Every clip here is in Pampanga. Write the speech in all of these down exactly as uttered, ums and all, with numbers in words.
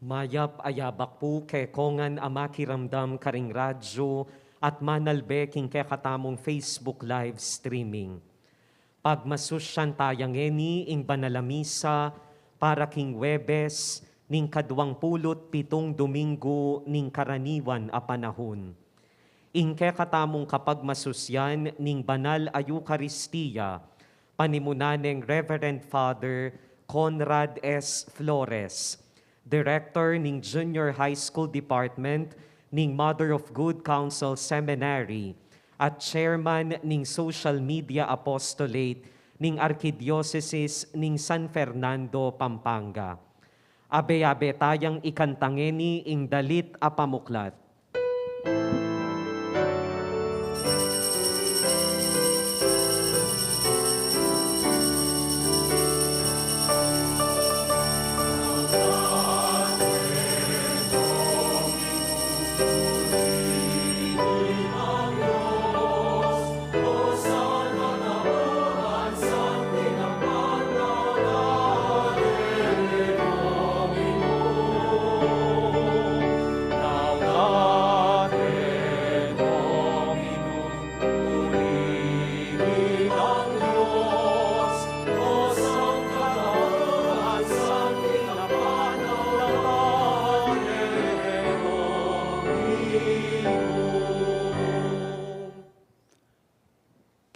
Mayap a yabak pu kekongan a makiramdam karing radyo at manalbe king kekatamung Facebook live streaming. Pagmasusyan taya ngeni ing banal a misa para king Huwebes ning kaduang pulu't pitung Domingo ning karaniwan a panahun. Ing kekatamung kapagmasusyan ning banal a Eukaristia, panimunan neng Reverend Father Conrad S. Flores, Director ning Junior High School Department ning Mother of Good Counsel Seminary at Chairman ning Social Media Apostolate ning Arkidiosesis ning San Fernando, Pampanga. Abe-abe tayang ikanta ngeni ing dalit a pamuklat.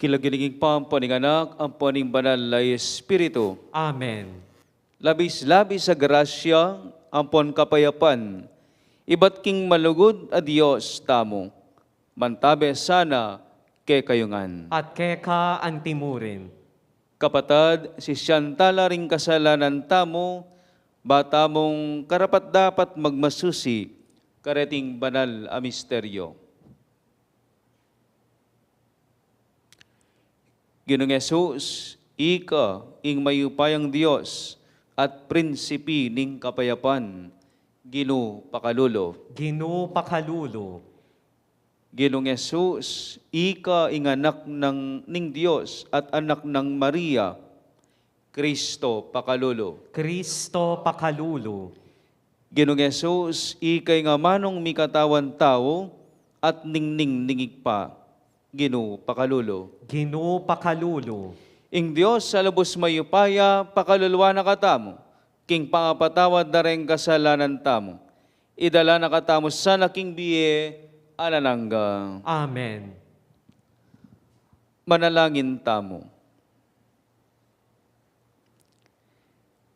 King lagyu ning Ibpa, ampo ning Anak, ampo ning Banal a Espiritu. Amen. Labis-labis a grasya, ampon kapayapan, ibat king malugud a Dios tamu, mantabe sana kekayu ngan. At keka antimurin. Kapatad, sisian tala ring kasalanan tamu, ba tamung karapat-dapat magmasusi kareting banal a misteryo. Ginung Jesus, ika ing mayupayang Dios at prinsipi ning kapayapan, Ginu pakalulu. Ginu pakalulu. Ginung Jesus, ika ing anak nang, ning Dios at anak nang Maria, Kristo pakalulu. Kristo pakalulu. Ginung Jesus, ika ing amanung mikatawan tau at ningning ning Ibpa, Ginu pakalulu. Ginu pakalulu. Ing Dios a lubus mayupaya, pakaluluan na katamu, king pangapatawad da ring kasalanan tamu. Idala na katamu sana king bie alang angga. Amen. Manalangin tamu.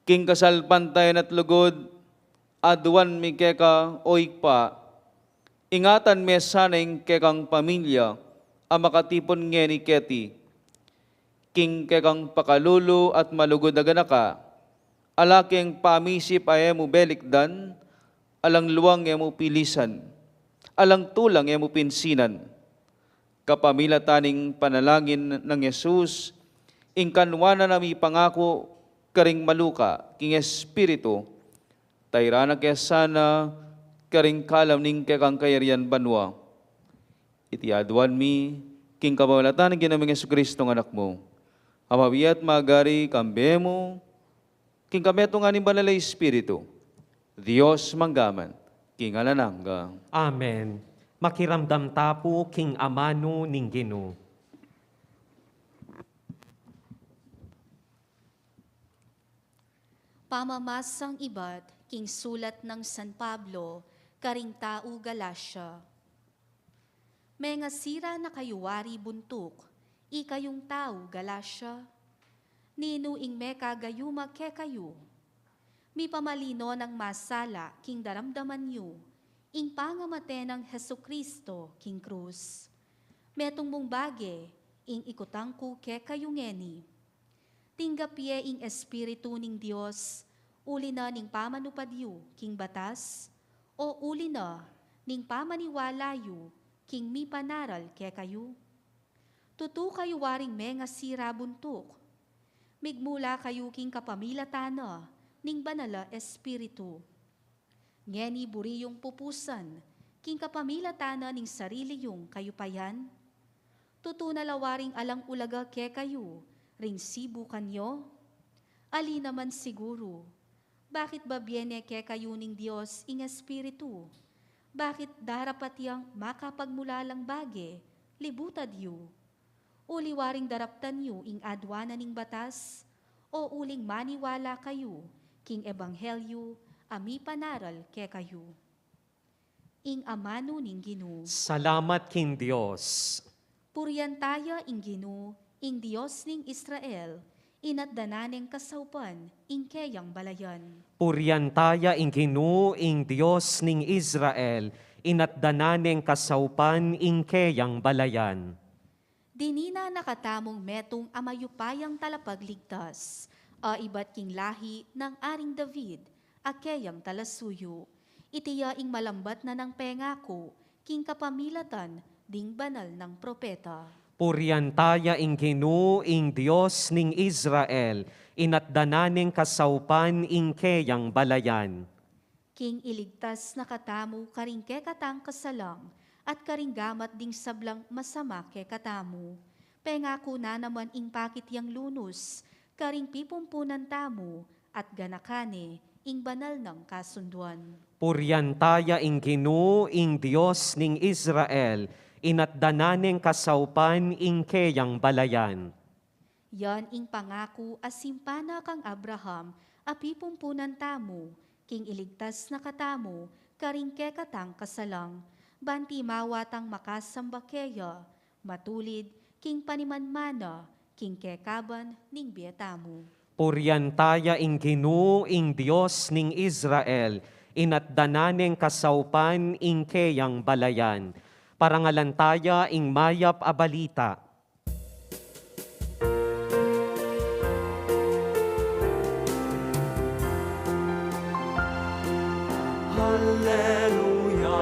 King kasalpantayanan at lugud, aduan mi keka, o Ibpa, ingatan me sana ing kekang pamilya a makatipun ngeni keti, king kekang pakalulu at malugud a ganaka, ala keng pamisip a e mu belikdan, alang luang e mu pilisan, alang tulang e mu pinsinan. Kapamilatan ning panalangin nang Jesus, ing kanwa na mipangaku karing maluka king Espiritu, tairan na ke sana karing kalam ning kekang kayarian banua. Iti aduan mi king kapamilatan ning Ginu ming Jesucristo a Anak mu, a mabie at magari kambe mu, king kametungan ning Banal a Espiritu, Dios mangga man king alang angga. Amen. Makiramdam ta pu king amanu ning Ginu. Pamamasang ibat king sulat nang San Pablo karing tau Galacia. Mengasira na kayu wari buntuk, ikayung tau Galacia? Ninu ing mekagayuma kekayu? Mipamali no nang masala king daramdaman yu ing pangamate nang Jesucristo king krus? Metung mung bage ing ikutang ku kekayu ngeni. Tinggap ye ing Espiritu ning Dios uli na ning pamanupad yu king batas, o uli na ning pamaniwala yu king mipanaral kekayu? Tutu kayu waring mengasira buntuk? Migmula kayu king kapamilatan na ning Banal a Espiritu. Ngeni buri yung pupusan king kapamilatan na ning sarili yung kayupayan? Tutu na la waring alang ulaga kekayu ring sibukan yu? Ali naman siguru, Bakit ba bie ne kekayu ning Dios ing Espiritu? Bakit darapat yang makapagmulalang bage? Libutad yu. Uli waring daraptan yu ing aduanan ning batas, o uling maniwala kayu king ebanghelyu a mipanaral kekayu? Ing amanu ning Ginu. Salamat king Dios. Purian taya ing Ginu, ing Dios ning Israel, inatdanan neng kasaupan ing keyang balayan. Purian taya ing Ginu, ing Dios ning Israel, inatdanan neng kasaupan ing keyang balayan. Dinina na katamung metung a mayupayang talapagligtas, a ibat king lahi nang Aring David, a keyang talasuyu. Iti ya ing malambat na nang pengaku, king kapamilatan ding banal nang propeta. Purian taya ing Ginu, ing Dios ning Israel, inatdanan neng kasaupan ing keyang balayan. King iligtas na katamu karing kekatang kasalang, at karing gamat ding sablang masama kekatamu. Pengaku na naman ing pakit yang lunus, karing pipumpunan tamu, at ganakan ne ing banal nang kasunduan. Purian taya ing Ginu, ing Dios ning Israel, inatdanan neng kasaupan ing keyang balayan. Yan ing pangaku a simpan na kang Abraham, a pipumpunan tamu, king iligtas na katamu, karing kekatang kasalang, ban timawa tang makasamba keya, matulid, king panimanmana, king kekaban ning bie tamu. Purian taya ing Ginu, ing Dios ning Israel, inatdanan neng kasaupan ing keyang balayan. Parangalan taya ing mayap a balita. Alleluia,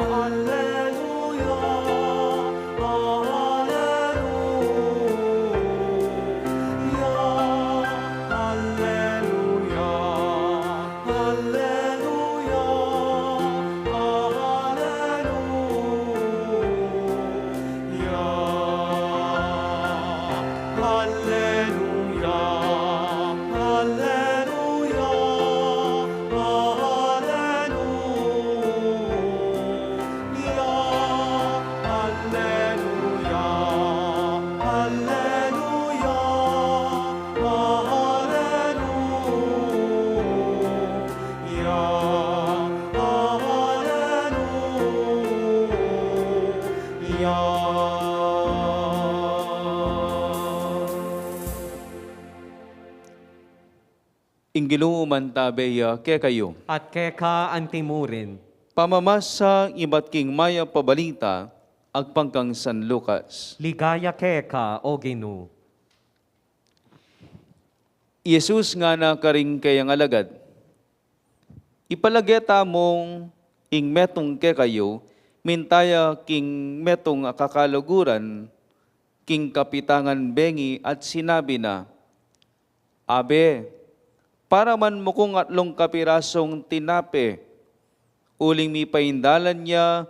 alleluia, alleluia, alleluia. Alleluia, alleluia, alleluia, alleluia. Alleluia, alleluia, alleluia, alleluia. Ing Ginu mantabe ya kekayu. At keka antimurin. Pamamasa ibat king mayap a balita agpang kang San Lucas. Ligaya keka, O Ginu. I Jesus ngana karing keyang alagad, ipalage tamung ing metung kekayu, minta ya king metung a kakaluguran king kapitangan bengi at sinabi na, Abe, paraman mu kung atlung kapirasung tinape, uling mipaindalan ya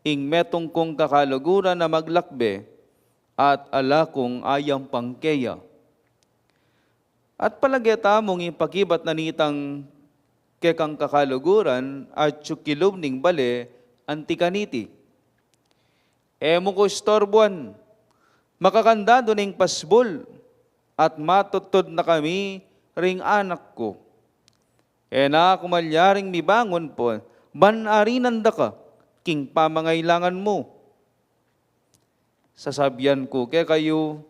ing metung kung kakaluguran a maglakbe, at ala kung ayampang keya. At palage tamung ipakibat na nitang kekang kakaluguran atyu kilub ning bale anti kaniti, E mu ku istorbuan, makakandadu ne ing pasbul, at matudtud na kami ring anak ku. E na ku malyaring mibangun pon, ban arinan da ka king pamangailangan mu. Sasabian ku kekayu,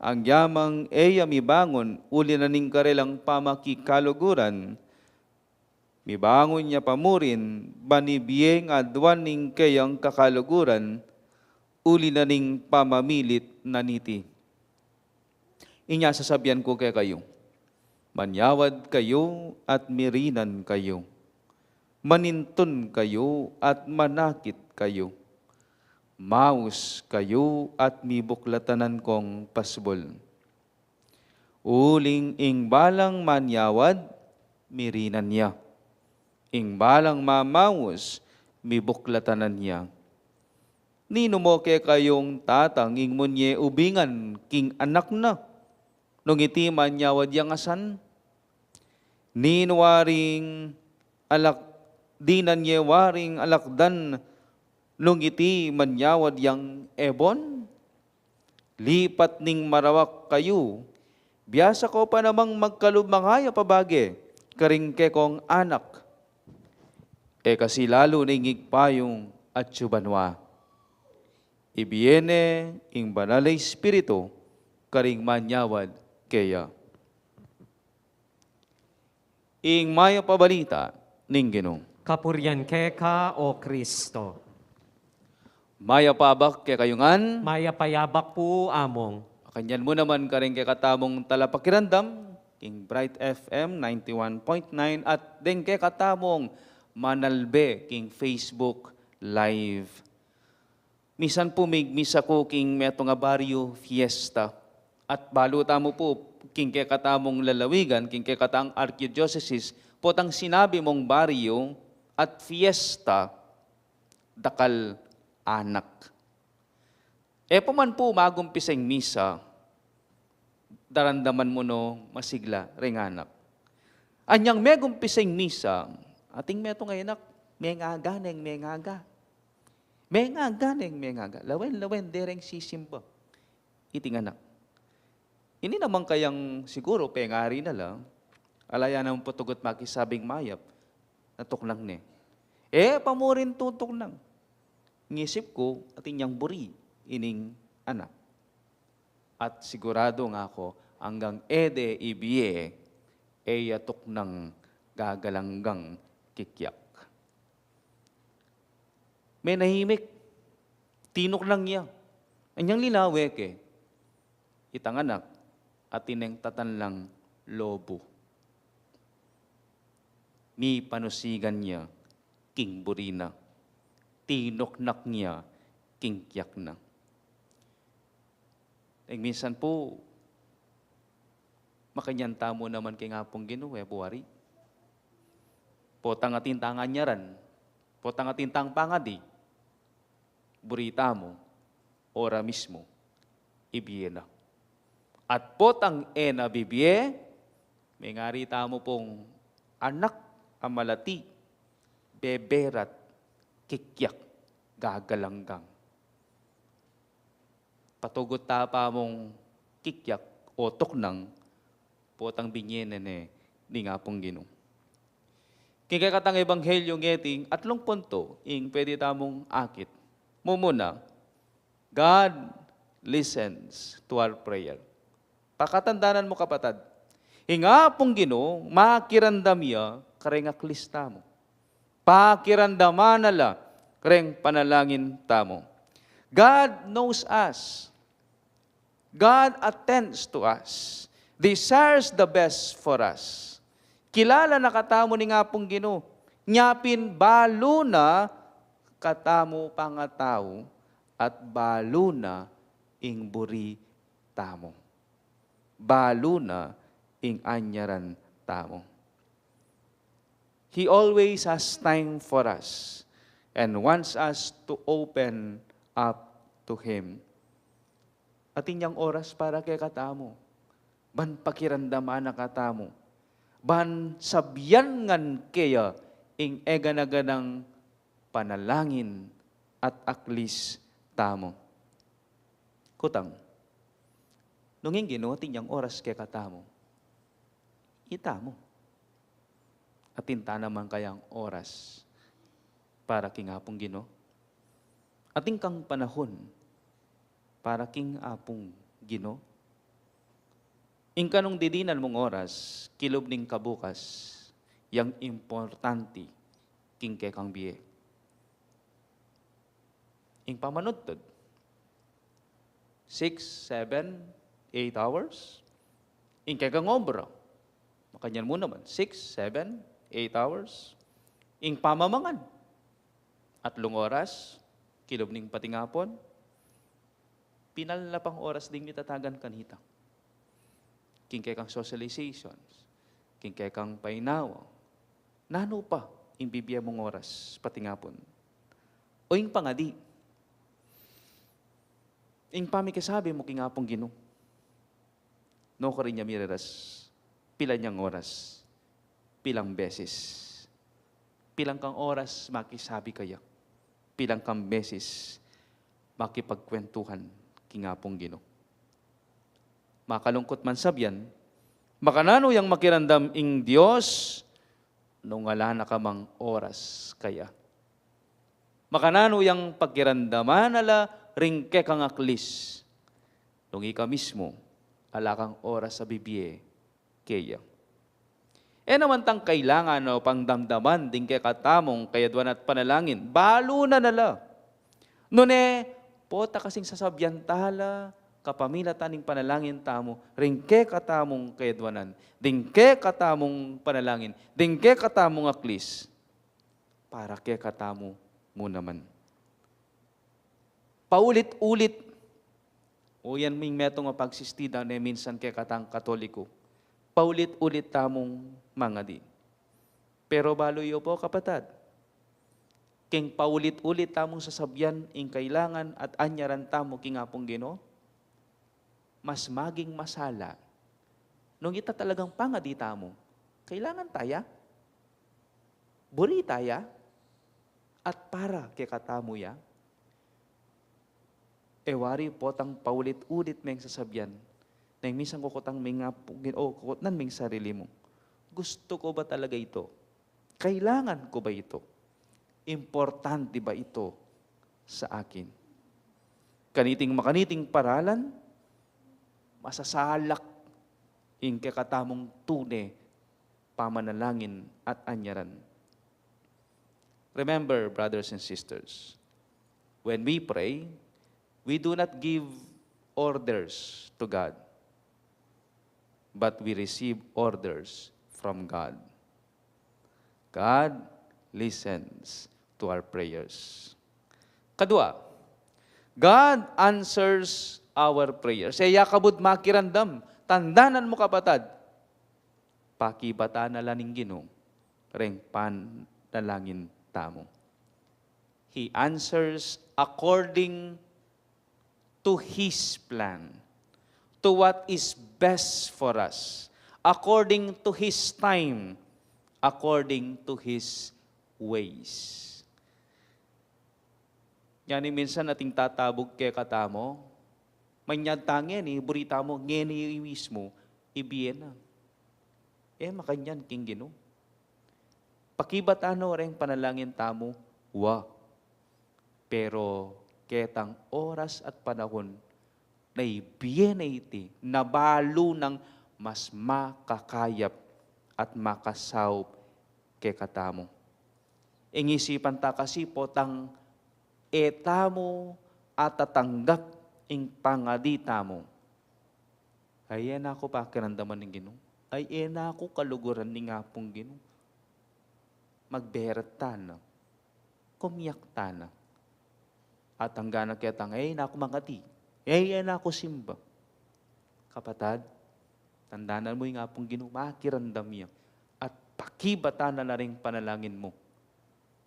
agyamang e ya mibangun uli na ning karelang pamakikaluguran, mibangun ya pa murin, ban ibie ing aduan ning keyang kakaluguran, uli na ning pamamilit na niti. Inya sasabian ku kekayu, manyawad kayu at mirinan kayu. Manintun kayu at manakit kayu. Maus kayu at mibuklatanan kong pasbul. Uling ing balang manyawad, mirinan ya. Ing balang mamaus, mibuklatanan ya. Ninu mo kekayung tatang ing munye ubingan king anak na, nung iti manyawad yang asan? Ning waring alak-, dinan ye waring alakdan nung iti manyawad yang ebon? Lipat ning marawak kayu, biasa ko pa namang magkalub mayap a bage karing kekong anak. E kasi lalu ning Ibpa yung atsu banua. Ibie ne ing Banal a Espiritu karing manyawad keya. Ing mayap a balita ning Ginu. Kapurian keka, O Kristo. Mayap a abak kekayu ngan. Mayap a abak pu, Among. Makanyan mu naman karing kekatamung talapakiramdam king Bright F M ninety-one point nine at deng kekatamung manalbe king Facebook Live. Misan pu migmisa ku king metung a baryu, fiesta. At balu tamu pu, king kekatamung lalawigan, king kekatang arkidiocese, potang sinabi mung baryu at fiesta, dakal anak. E pa man pu magumpisa ing misa, daramdaman mu no masigla reng anak. Anyang megumpisa ing misa, ating metung a anak, mengaga neng mengaga. Mengaga neng mengaga. Lawen-lawen de reng sisimba iting anak. Ini naman kayang siguru pengari na la, ala ya naman pu tugut makisabing mayap, natuknang ne. E pa mu rin tutuknang. Ngisip ku, atin yang buri ining anak. At siguradu nga ku, anggang e de ibie, e ya tuknang gagalanggang kikyak. Menahimik, tinuknang ya. Anyang linawe ke, itang anak, atin neng tatan lang lobu. Mipanusigan ya king buri na, tinuknang ya king kyak na. Deng minsan pu, makanyan tamu naman king Apung Ginu, e pu wari. Potang atin tang anyaran, potang atin tang pangadi, buri tamu, ora mismu, ibie na. At potang e na bibie, mengari tamu pung anak a malati, beberat, kikyak, gagalanggang. Patugut ta pa mung kikyak o tuknang, potang binie ne ning Apung Ginu. King kekatang ebanghelyo ngeting, atlung punto ing pwede tamung akit. Mumuna, God listens to our prayer. Pakatandanan mu, kapatad, ing Apung Ginu, makiramdam ya kareng aklis tamu. Pakiramdaman na la reng panalangin tamu. God knows us. God attends to us, desires the best for us. Kilala na katamu ning Apung Ginu, nya pin balu na katamu pangatau at balu na ing buri tamu. Balu na ing anyaran tamu. He always has time for us and wants us to open up to Him. Atin yang oras para kekatamu. Ban pakiramdaman na katamu. Ban sabian ngan keya ing egana-ganang panalangin at aklis tamu. Kutang, nung ing Ginu atin yang oras kekatamu, itamu, atin ta naman kayang oras para king Apung Ginu? Atin kang panahun para king Apung Ginu? Ing kanung didinan mung oras kilub ning kabukas, yang importante king kekang bie. Ing pamanudtud, six, seven, eight hours. Ing kekang obra, makanyan mu naman, six, seven, eight hours. Ing pamamangan, atlung oras, kilub ning patingapun. Pinal na pang oras ding mitatagan kanita. King kekang socializations, king kekang painawa, nanu pa ing bibie mung oras patingapun? O ing pangadi, ing pamikisabi mu king Apung Ginu? Nukarin ya mireras pilan yang oras Pilang beses, pilang kang oras makisabi kaya, pilang kang beses makipagkwentuhan king Apung Ginu. Makalungkut man sabian, makananu yang makiramdam ing Dios nung ala na ka mang oras kaya? Makananu yang pakiramdaman na la ring kekang aklis nung ika mismu ala kang oras a bibie keya? E naman tang kailangan o pangdamdaman ding kekatamung kayadwanan at panalangin, balu na na la. Nune, pota kasing sasabian tala kapamilatan ning panalangin tamu ring kekatamung kayadwanan, ding kekatamung panalangin, ding kekatamung aklis, para kekatamu mu naman. Paulit-ulit. O yan ming metung a pagsistida ne minsan kekatang Katoliko. Paulit-ulit tamung mangadi. Pero balu yu pu, kapatad, king paulit-ulit tamung sasabian ing kailangan at anyaran tamu king Apung Ginu, mas maging masala nung ita talagang pangadi tamu, kailangan taya, buri taya, at para kekatamu ya. E wari potang paulit-ulit meng sasabian, neng minsan kukutang meng Apung Ginu, o kukutnan meng sarili mu, gustu ku ba talaga ito? Kailangan ku ba ito? Importante ba ito sa akin? Kaniting makaniting paralan, masasalak ing kekatamung tune pamanalangin at anyaran. Remember, brothers and sisters, when we pray, we do not give orders to God, but we receive orders from God. God listens to our prayers. Kadua, God answers our prayers. E ya kabud makiramdam, tandanan mu, kapatad, pakibatan na la ning Ginu reng panalangin tamu. He answers according to His plan, to what is best for us, according to His time, according to His ways. Ngeni minsan ating tatabug kekatamu, manyad ta ngeni, buri tamu ngeni mismu, ibie na. E makanyan king Ginu. Pakibatan no reng panalangin tamu, wa. Pero ketang oras at panahun na ibie na iti, na balu nang mas makakayap at makasaup kekatamu. Ing isipan ta kasi potang e tamu atatanggap ing pangadi tamu. Ay, e na ku pakiramdaman ning Ginu. Ay, e na ku kaluguran ning Apung Ginu. Magberet ta na. Kumiak ta na. At anggang ketang, e na ku mangadi. E, e na ku simba. Kapatad, tandanan mu ing Apung Ginu, makiramdam ya. At pakibatan na la ring panalangin mu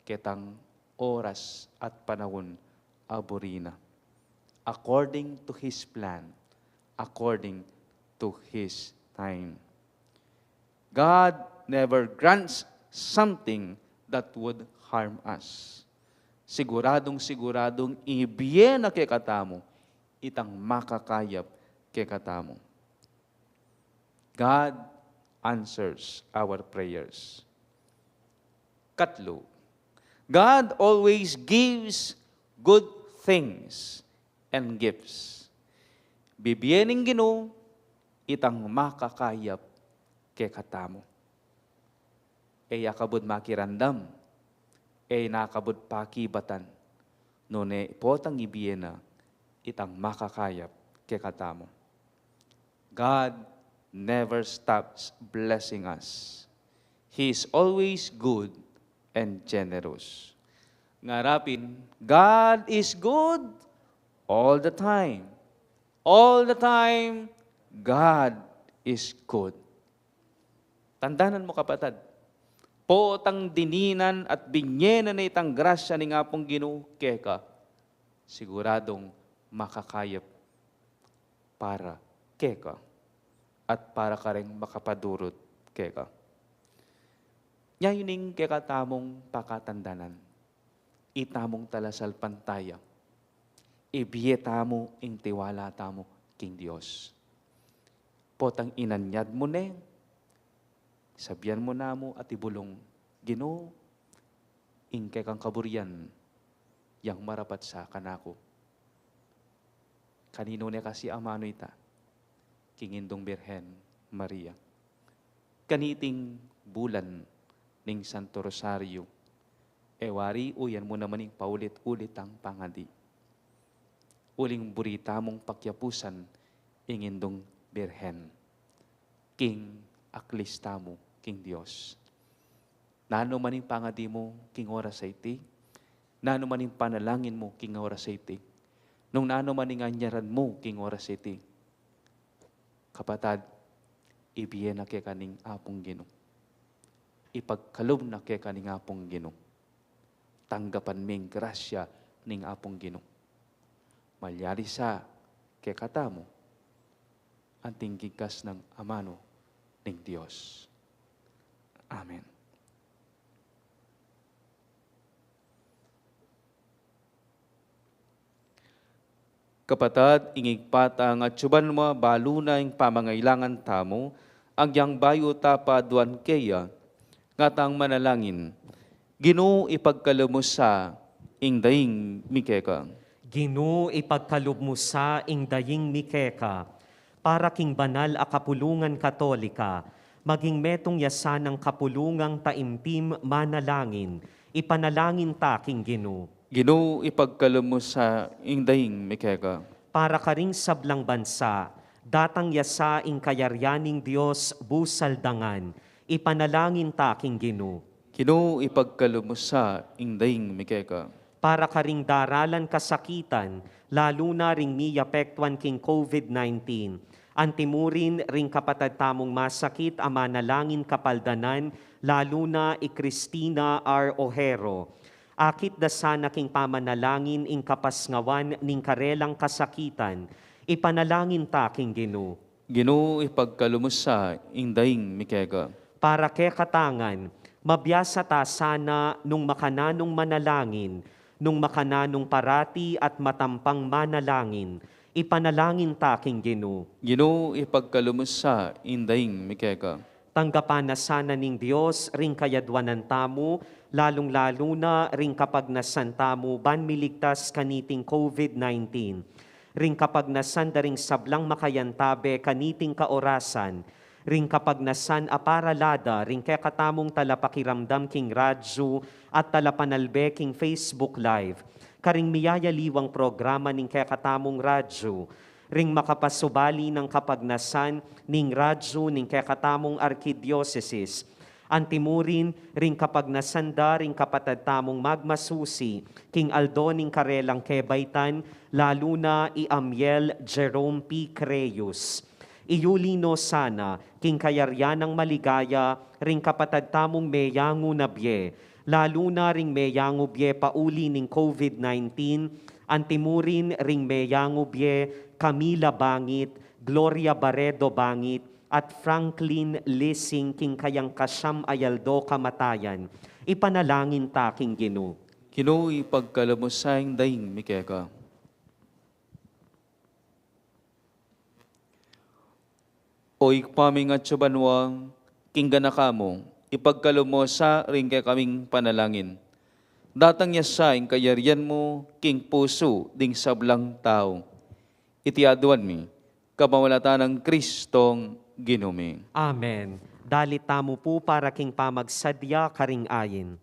ketang oras at panahun a buri na. According to His plan, according to His time. God never grants something that would harm us. Siguradung-siguradung ibie na kekatamu itang makakayap kekatamu. God answers our prayers. Katlu, God always gives good things and gifts. Bibie ning Ginu itang makakayap kekatamu. E ya kabud makiramdam, e na kabud pakibatan, nune potang ibie na itang makakayap kekatamu. God never stops blessing us. He is always good and generous. Ngara pin, God is good all the time. All the time, God is good. Tandanan mu, kapatad, potang dininan at binye na na itang grasya ning Apung Ginu keka, siguradung makakayap para keka at para kareng makapadurut keka. Nya yu ing kekatamung pakatandanan, itamung talasalpantaya, ibie tamu ing tiwala tamu king Dios. Potang inanyad mu ne, sabian mu namu at ibulung, Ginu, ing kekang kaburian yang marapat sa kanaku. Kaninu ne kasi amanu ita? King Indung Birhen Maria. Kaniting bulan ning Santo Rosario, e wari uyan mu naman ing paulit-ulit tang pangadi. Uling buri tamung pakiapusan ing Indung Birhen king aklis tamu king Dios. Nanu man ing pangadi mu king oras a iti, nanu man ing panalangin mu king oras a iti, nung nanu man ing anyaran mu king oras a iti, kapatad, ibie na keka ning Apung Ginu. Ipagkalub na keka ning Apung Ginu. Tanggapan me ing grasya ning Apung Ginu. Malyari sa kekatamu anting gigas nang amanu ning Dios. Amen. Kapatad, ing Ibpa tang atsu banua, balu na ing pamangailangan tamu, agyang bayu ta paaduan keya, ngatang manalangin. Ginu, ipagkalub mu sa ing daing mi keka. Ginu, ipagkalub mu sa ing daing mi keka. Para king banal a kapulungan Katolika, maging metung ya sanang kapulungang taimtim manalangin, ipanalangin ta king Ginu. Ginu, ipagkalub mu sa ing daing mi keka. Para karing sablang bansa, datang ya sa ing kayarian ning Dios busal dangan, ipanalangin ta king Ginu. Ginu, ipagkalub mu sa ing daing mi keka. Para karing daralan kasakitan, lalu na ring miapektuan king COVID nineteen, antimurin ring kapatad tamung masakit a manalangin kapaldanan, lalu na i Cristina R. Ojero. Akit da sana king pamanalangin ing kapasngawan ning karelang kasakitan, ipanalangin ta king Ginu. Ginu, ipagkalub mu sa ing daing mi keka. Para kekatang ngan, mabiasa ta sana nung makananung manalangin, nung makananung parati at matampang manalangin, ipanalangin ta king Ginu. Ginu, ipagkalub mu sa ing daing mi keka. Tanggapan na sana ning Dios ring kayadwanan tamu, lalung-lalu na ring kapagnasan tamu ban miligtas kaniting COVID nineteen. Ring kapagnasan da ring sablang makayantabe kaniting kaorasan, ring kapagnasan a parala da ring kekatamung talapakiramdam king radyu at talapanalbe king Facebook Live, karing miyayaliwang programa ning kekatamung radyu, ring makapasubali nang kapagnasan ning radyu ning kekatamung arkidiosesis, antimurin ring kapagnasan da ring kapatad tamung magmasusi king aldo ning karelang kebaitan, lalu na i Amiel Jerome P. Creyus. Iyuli no sana king kayarian nang maligaya ring kapatad tamung meyangu na bie, lalu na ring meyangu bie pauli ning COVID nineteen, antimurin ring meyangu bie Camila Bangit, Gloria Barredo Bangit, at Franklin Lising king kayang kasyam a aldo kamatayan. Ipanalangin ta king Ginu. Ginu, ipagkalub mu sa ing daing mi keka. O Ibpa ming atsu banua, king ganaka mu, ipagkalub mu sa ring kekaming panalangin. Datang ya sa ing kayarian mu king pusu ding sablang tau. Iti aduan mi, kapamilatan nang Kristong Ginu mi. Amen. Dalit tamu pu para king pamagsadya karing ain.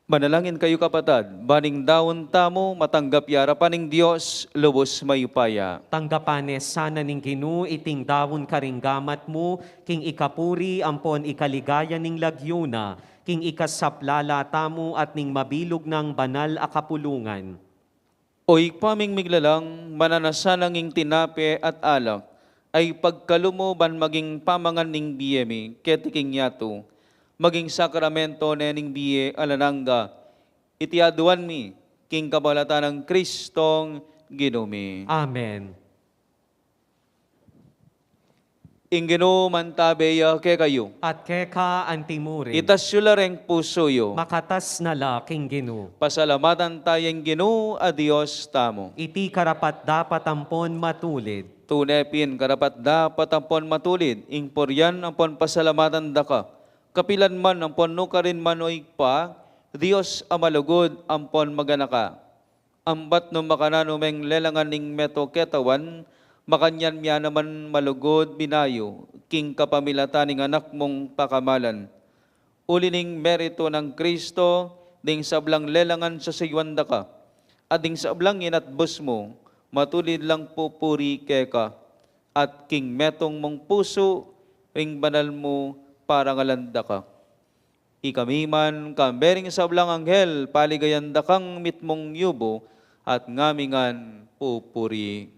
Manalangin kayu, kapatad, ban ing daun tamu matanggap ya arapan ning Dios lubus mayupaya. Tanggapan ne sana ning Ginu iting daun karing gamat mu, king ikapuri ampon ikaligaya ning lagyu na, king ikasaplala tamu at ning mabilug nang banal a kapulungan. O Ibpa ming miglalang, mananu na sana ing tinape at alak a ipagkalub mu ban maging pamangan ning bie mi keti king yatu, maging sakramento ne ning bie alang angga. Iti aduan mi king kapamilatan nang Kristong Ginu mi. Amen. Ing Ginu mantabe ya kekayu. At keka antimurin. Itas yu la reng pusu yu. Makatas na la king Ginu. Pasalamatan taya ing Ginu a Dios tamu. Iti karapat-dapat ampon matulid. Tune pin karapat-dapat ampon matulid ing purian ampon pasalamatan da ka, kapilan man ampon nukarin man, o Ibpa, Dios a malugud ampon maganaka. Ambat nung makananu meng lelangan ing metung ketawan, makanyan mi naman malugud binayu king kapamilatan ning Anak mung pakamalan. Uli ning meritu nang Kristo, ding sablang lelangan sasayuan da ka, at ding sablang inatbus mu, matulid lang pupuri keka, at king metung mung pusu, ring banal mu parangalan da ka. Ikami man, kambe ring sablang anghel, paligayan da kang mitmung yubu, at ngami ngan pupuri.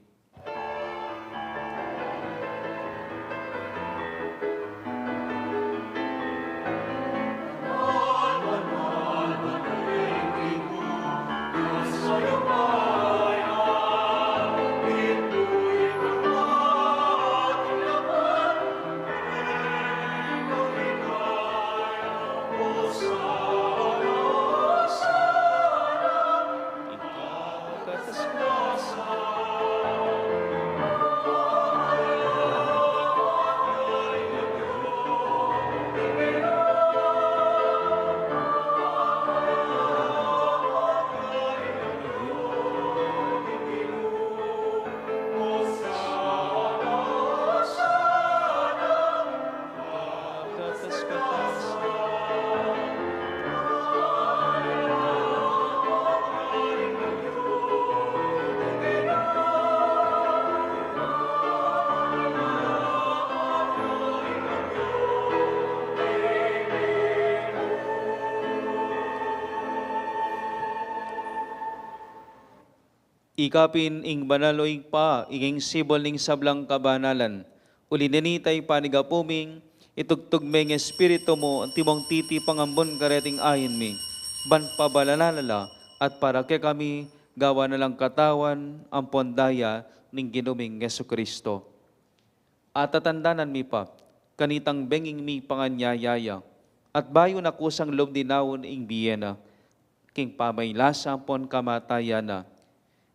Ika pin ing banal, o Ibpa, ika ing sibul ning sablang kabanalan. Uli na nita, ipanyawad ming itugtug me ing Espiritu mu, antimong titi pangambun kareting ain mi, ban pabanalan na la at para kekami gawan na lang katawan ampon daya ning Ginu ming Jesucristo. Atatandanan mi pa kanitang benging mipanganyaya ya, at bayu na kusang lub dinaun ing bie na, king pamailasa ampon kamatayan na,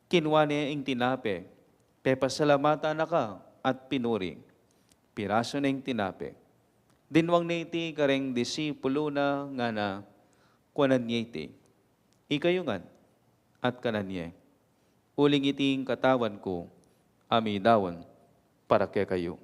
kinua ne ing tinape, pepasalamatan na ka at pinuri. Pirasu ne ing tinape, dinwang ne iti kareng disipulu na, ngana, kuanan ye iti ikayu ngan at kanan ye, uling iti ing katawan ku a midaun para kekayu.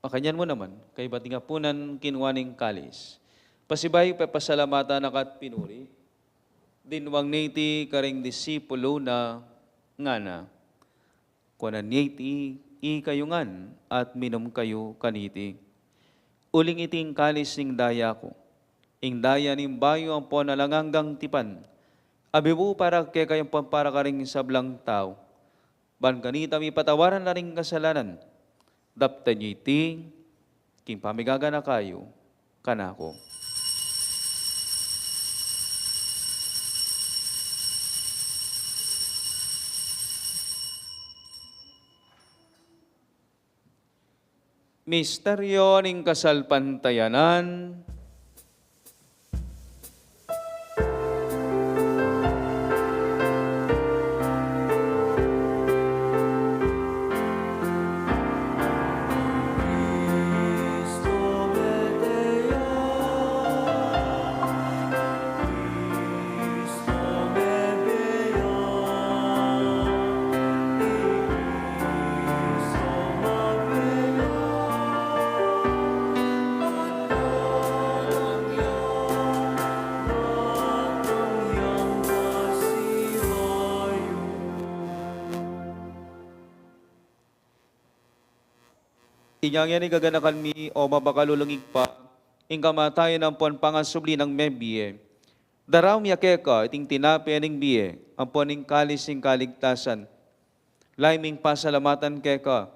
Makanyan mu naman, kaybat ning apunan, kinua ne ing kalis, pasibayu pepasalamatan na ka at pinuri, dinwang ne iti kareng disipulu na, ngana, kuanan ye iti ikayu ngan at minum kayu kaniti, uling iti ing kalis ning daya ku, ing daya ning bayu ampon alang anggang tipan, a mibu para kekayu ampon para karing sablang tau, ban kanita mipatawaran la ring kasalanan. Daptan ye iti king pamigaganaka yu kanaku. Misteryo ning kasalpantayanan. Inya ngeni gaganakan mi, o mapakalulung Ibpa, ing kamatayan ampon pangasubli nang mebie. Daraun mi keka iting tinape ning bie ampon ing kalis ning kaligtasan. Lalu ming pasalamatan keka,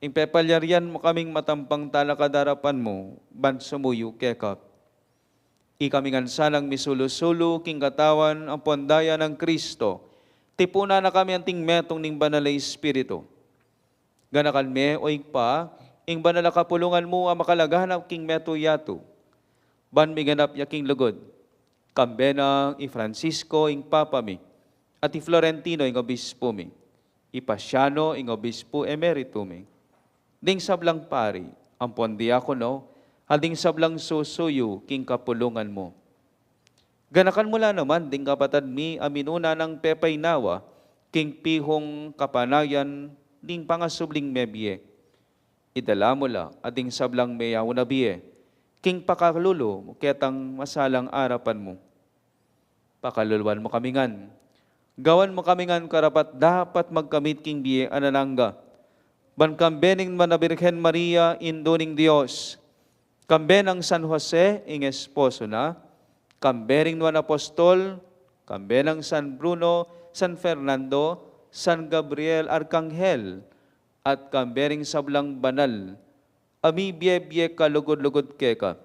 ing pepalyarian mu kaming matampang talakad king arapan mu, ban sumuyu keka. Ikami ngan sanang misulu-sulu king katawan ampon daya nang Kristo, tipunan na kami anting metung ning Banal a Espiritu. Ganakan me, o Ibpa, ing banal a kapulungan mu a makalaganap king metung yatu, ban miganap ya king lugud. Kambe nang i Francisco ing Papa mi, at i Florentino ing Obispu mi, i Paciano ing Obispu Emeritu mi, ding sablang pari ampon diakono, at ding sablang susuyu king kapulungan mu. Ganakan mu la naman ding kapatad mi a minuna nang pepaynawa king pihung kapanayan ning pangasubling mebie. Idala mu la at ding sablang meyaun a bie king pakalulu ketang masalang arapan mu. Pakaluluan mu kami ngan. Gawan mu kami ngan karapat-dapat magkamit king bie alang angga, ban kambe ning Nuan a Birhen Maria, Indu ning Dios, kambe nang San Jose, ing esposo na, kambe ning Nuan a Apostol, kambe nang San Bruno, San Fernando, San Gabriel Arkanghel, at kambe ning sablang banal a mibie-bie kalugud-lugud keka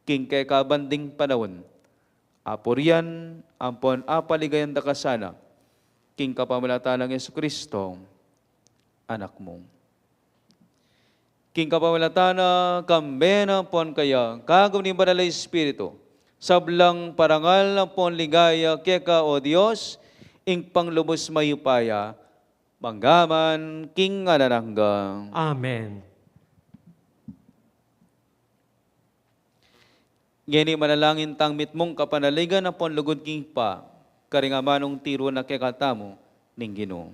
king kekabang ding panaun. Apurian ampon apaligayan da ka sana king kapamilatan nang Jesucristo, Anak mu. King kapamilatan na, kambe na ampon kaya, kagum ning Banal a Espiritu, sablang parangal ampon ligaya keka, o Dios, Ibpang lubus mayupaya, mangga man king alang angga. Amen. Ngeni manalangin tang mitmung kapanaligan ampon lugud king Ibpa, karing amanung tiru na kekatamu ning Ginu.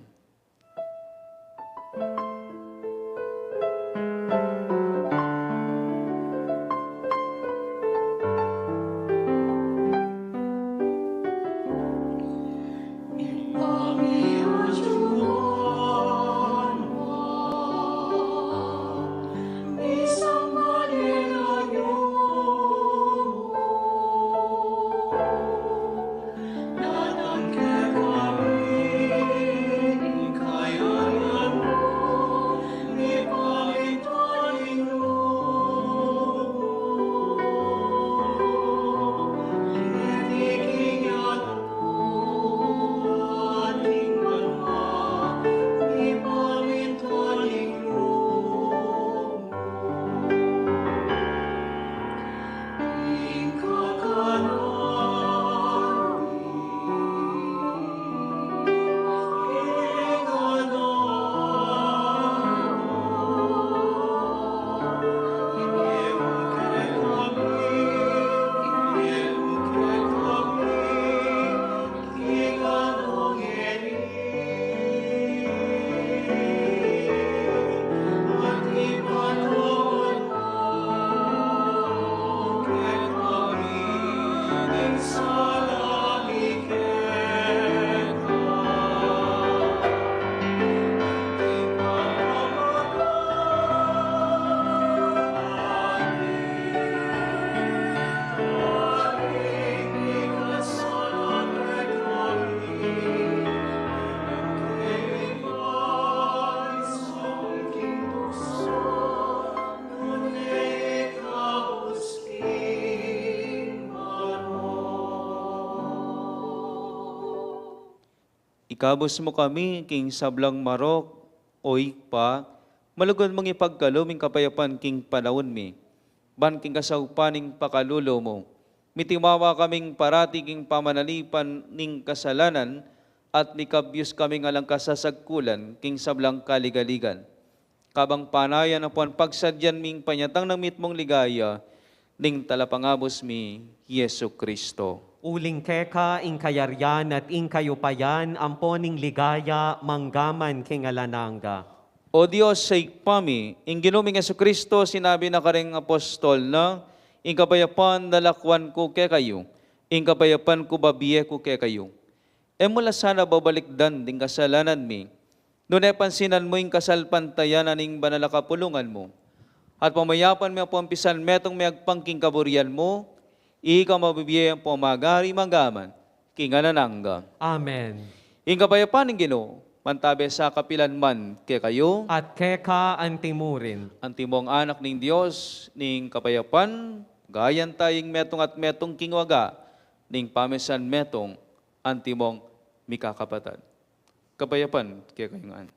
Ikabus mu kami king sablang marok, O Ibpa, malugud mung ipagkalub ing kapayapan king panaun mi, ban king kasaupan ning pakalulu mu, mitimawa kaming parati king pamanalipan ning kasalanan, at mikabyus kaming alang kasasagkulan king sablang kaligaligan. Kabang panayan ampon pagsadyan ming panyatang nang mitmung ligaya ning Talapangabus mi, Jesu Kristo. Uling keka ing kayarian at ing kayupayan ampon ing ligaya manggaman king alang angga. O Dios, Ibpa mi, ing Ginu ming Jesu Kristo, sinabi na karing apostol na, ing kapayapan lalakwan ku kekayu, ing kapayapan ku babie ku kekayu. E mu la sana babalikdan ding kasalanan mi, nune pansinan mu ing kasalpantayanan ning banal a kapulungan mu, at pamayapan mi ampon pisan metung mi agpang king kaburian mu, ika mabibie ampon magari manggaman king alang angga. Amen. Ing kapayapan ning Ginu mantabe sa kapilan man kekayu. At keka antimurin. Antimong anak ning Dios, ning kapayapan, gayan taying metung at metung king waga ning pamisan metung, antimong mikakapatad. Kapayapan kekayu ngan.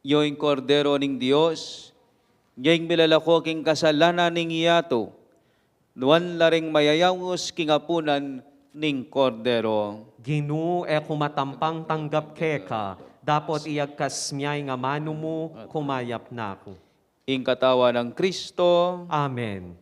Yu ing Kordero ning Dios, yu ing milalako king kasalanan ning yatu. Nuan la ring mayayaus king apunan ning Kordero. Ginu, e ku matampang tanggap keka, dapot iyagkas mu ing amanu mu, kumayap na ku. Ing katawan nang Kristo. Amen.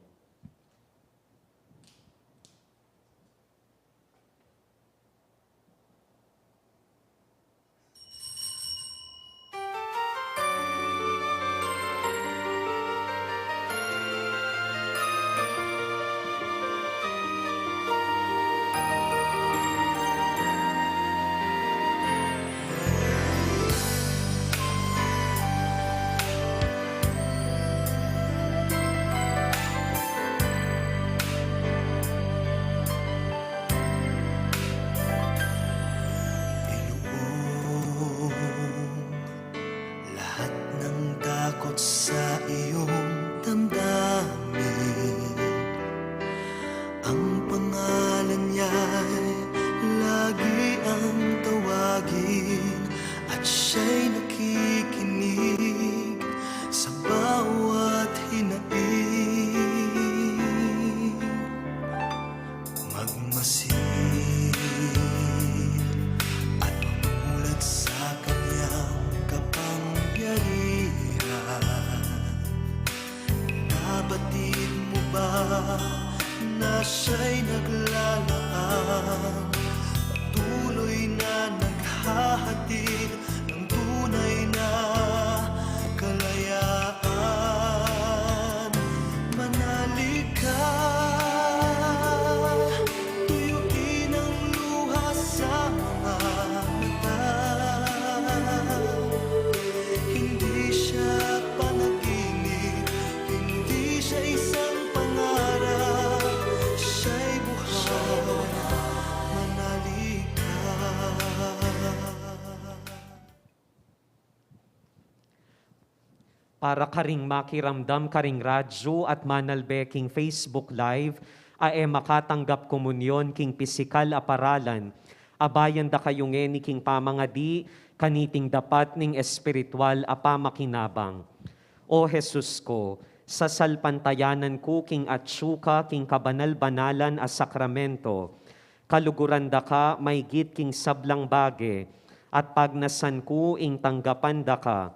Iluong lahat ng takot sa iyong damdamin. Ang pangalan niya'y lagi ang tawagin, at siya'y nakikinig sa bawat hinaing. Magmasid at mulat sa kanyang kapangyarihan. Nabatid mo ba na siya'y naglalaan, patuloy na naghahatid ng tunay na kalayaan? Manalig ka, tuyuin ang luha sa mga mata. Hindi siya panaginip, hindi siya isang pangarap, siya'y buhay. Manalig ka. Para karing makiramdam karing radyu at manalbe king Facebook Live, a e makatanggap komunyon king pisikal a paralan, abayan da kayu ngeni king pamangadi Kaniting dapat ning espiritual a pamakinabang. O Jesus ko, sasalpantayanan ku king atsu ka king kabanal-banalan a sakramento, kaluguran da ka maygit king sablang bage, at pagnasan ku ing tanggapan da ka.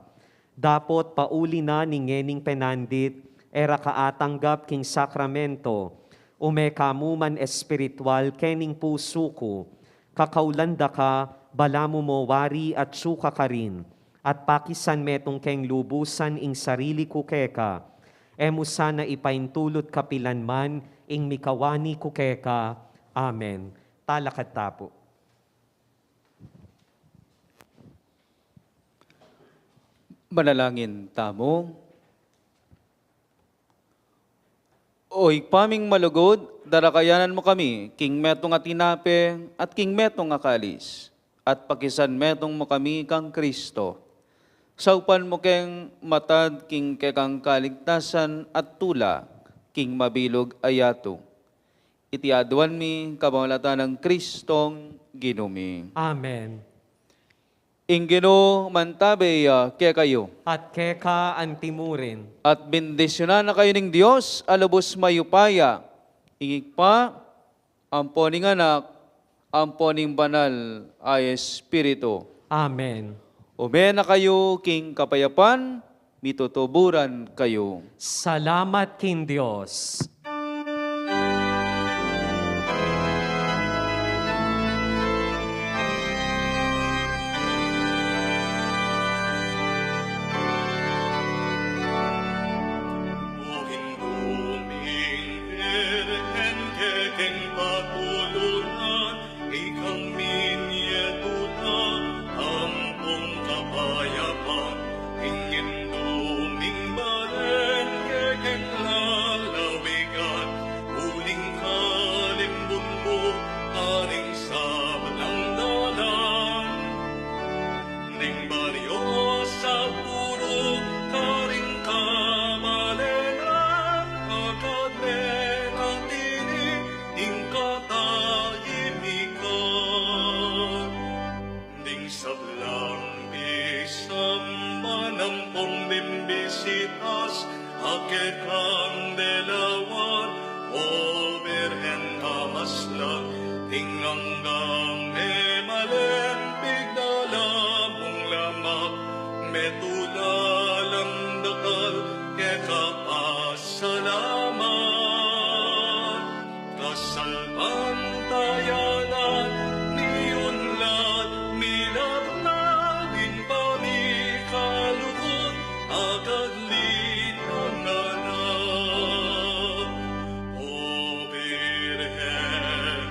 Dapot pauli na ning ngening penandit, e ra ka atanggap king sakramento, ume ka mu man espiritual kening pusu ku, kakaulan da ka, balamu mo wari atsu ka karin, at pakisan metung keng lubusan ing sarili ku keka, e mu sana ipaintulut kapilan man ing mikawani ku keka. Amen. Talakad ta pu. Manalangin tamu. O Ibpa ming malugud, darakayanan mu kami king metung a tinape at king metung a kalis, at pakisan metung mu kami kang Kristo. Saupan mu keng matad king kekang kaligtasan at tula king mabilug a yatu. Iti aduan mi kapamilatan nang Kristong Ginu mi. Amen. Ing Ginu mantabe ya kekayu. At keka antimurin. At bendisyunan na kayu ning Dios a lubus mayupaya, ing Ibpa, ampo ning Anak, ampo ning Banal a Espiritu. Amen. Ume na kayu king kapayapan, mitutuburan kayu. Salamat king Dios. Ikaw min yetuta, ampong kapayapan, ing Indu ming balen kekeng lalawigan, uling kalimbun mu karing sablang dalan. Ning baryo sa puru karing kabalenan, agad me na tini ing katahimikan. Ding sablang misan ampong mimbisitas, a kekang delawan, O Birhen a maslag, ing anggang memalen pigdala mung lamak, metula lang dakal keka pasalamat. Kasalpantayanan mi unlad, milaknad ing pamikalugud, agad linangan na. O Birhen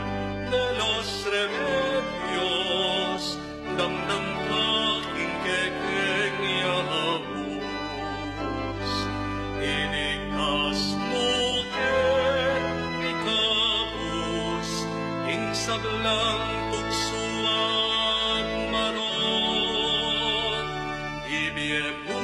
de los Remedios, damdam ka king kekeng yaus. Iligtas mu keng mikabus king sablang tuksu at marok. Ibie mu